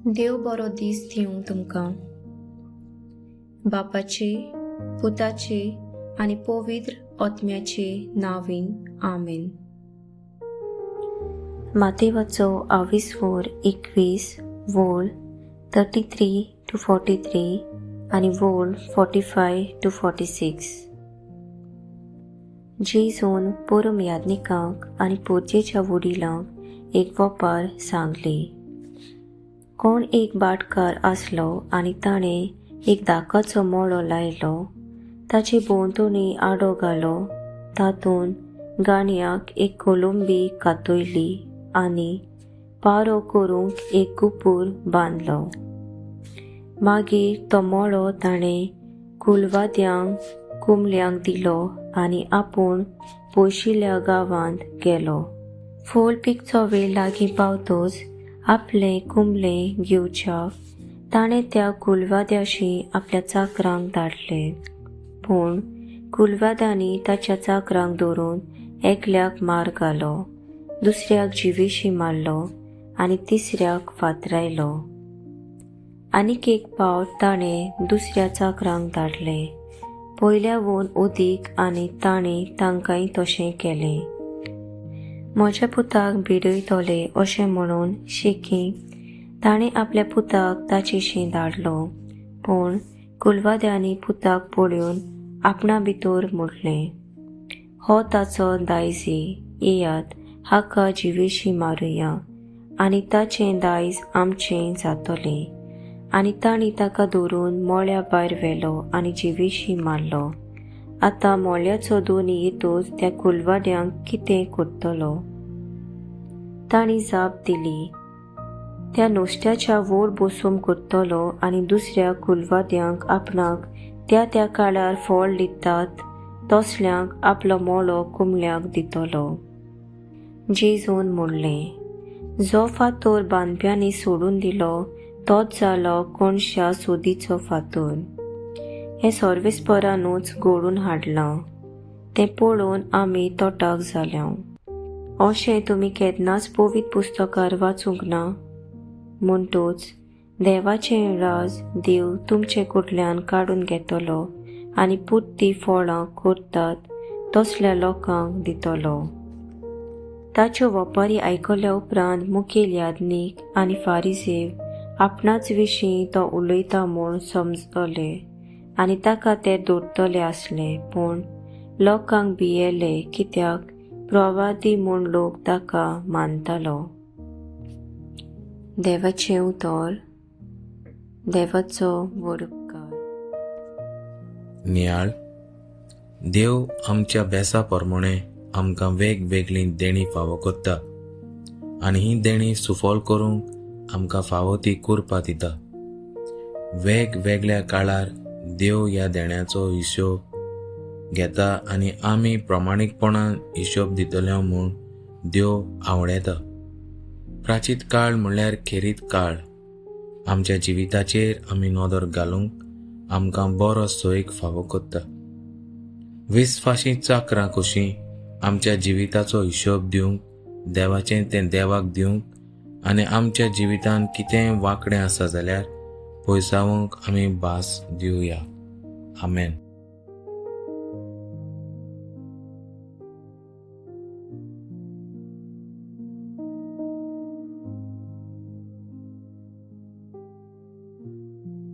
देव बरो दीस दिवं तुमकां. बापाचे, पुताचे आनी पवित्र आत्म्याचे नांवान, आमेन. मातेवाचो आविस्वोर 21 वोळ 33 to 43 आनी वोळ 45 to 46. जेजून पोरम याज्ञिकांक आनी पोरजेच्या वडिलांक एक वपार सांगली. कोण एक भाटकार आसलो आनी ताणें एक दाकाचो मळो लायलो, ताचे भोंवतणी आडो घालो, तातूंत गाणयाक एक कोलंबी कातयली आनी पारो करूंक एक गुपूर बांदलो. मागीर तो मळो ताणें कुलवाद्यांक कुमल्यांक दिलो आनी आपूण पयशिल्ल्या गांवांत गेलो. फूल पिकचो वेळ लागीं पावतोच आपलें कुमलें घेवच्याक ताणें त्या कुलवाद्याशी आपल्या चाकरांक धाडले. पूण कुलवाद्यांनी ताच्या चाकरांक धरून एकल्याक मार घालो, दुसऱ्याक जिवेशी मारलो आनी तिसऱ्याक फातरायलो. आनीक एक पावट ताणें दुसऱ्या चाकरांक धाडले, पयल्यावून अदीक, आनी ताणें तांकांय तशें केलें. म्हज्या पुताक भिडयतले अशें म्हणून शेकी ताणें आपल्या पुताक ताचेशी धाडलो. पूण कुलवाद्यांनी पुताक पळोवन आपणा भितर म्हणलें, हो ताचो दायजी, येयात हाका जिवेशी मारुया आनी ताचें दायज आमचें जातलें. आनी तांणी ताका धरून मळ्या भायर व्हेलो आनी जिवेशी मारलो. आतां मळ्याचो दोनी येतोच त्या कुलवाड्यांक कितें करतलो? तांणी जाप दिली, त्या नुस्त्याच्या व्हड बसून करतलो आनी दुसऱ्या कुलवाद्यांक आपणाक त्या त्या काळार फळ दितात तसल्यांक आपलो मळो कुमल्यांक दितलो. जेजून म्हणलें, जो फातोर बांदप्यांनी सोडून दिलो तोच जालो कोणशा सोदीचो फातोर. हें सर्वेस्परानूच घडोवन हाडलां, तें पळोवन आमी तोटाक जाल्या. अशें तुमी केन्नाच पवित्र पुस्तकार वाचूंक ना? म्हणटूच देवाचें राज देव तुमचे कडल्यान काडून घेतलो आनी पुरती फळां करतात तसल्या लोकांक दितलो. ताच्यो वपारी आयकल्या उपरांत मुखेल याज्ञीक आनी फारिसेव आपणाच विशीं तो उलयता म्हूण समजले आनी ताका ते दवरतले आसले. पूण लोकांक भियेले, कित्याक प्रवादी म्हूण लोक ताका मानतालो. देवाचें उतर. देवाचो व्हड उपकार. नियाळ. देव आमच्या बेसा प्रमाणे आमकां वेगवेगळीं देणीं फावो करता आनी ही देणीं सुफल करूंक आमकां फावो ती कुरपा दिता. वेगवेगळ्या काळार देव ह्या देण्याचो हिशोब घेता आनी आमी प्रमाणीकपणान हिशोब दितले म्हूण देव आवडयता. प्राचीत काळ म्हणल्यार खेरीत काळ. आमच्या जिविताचेर आमी नदर घालूंक आमकां बरो सोयीक फावो करता. विस्वाशी चाकरां कशीं आमच्या जिविताचो हिशोब दिवंक, देवाचें तें देवाक दिवंक आनी आमच्या जिवितांत कितेंय वांकडें आसा जाल्यार पयसावंक आमी भास दिवया. आमेन.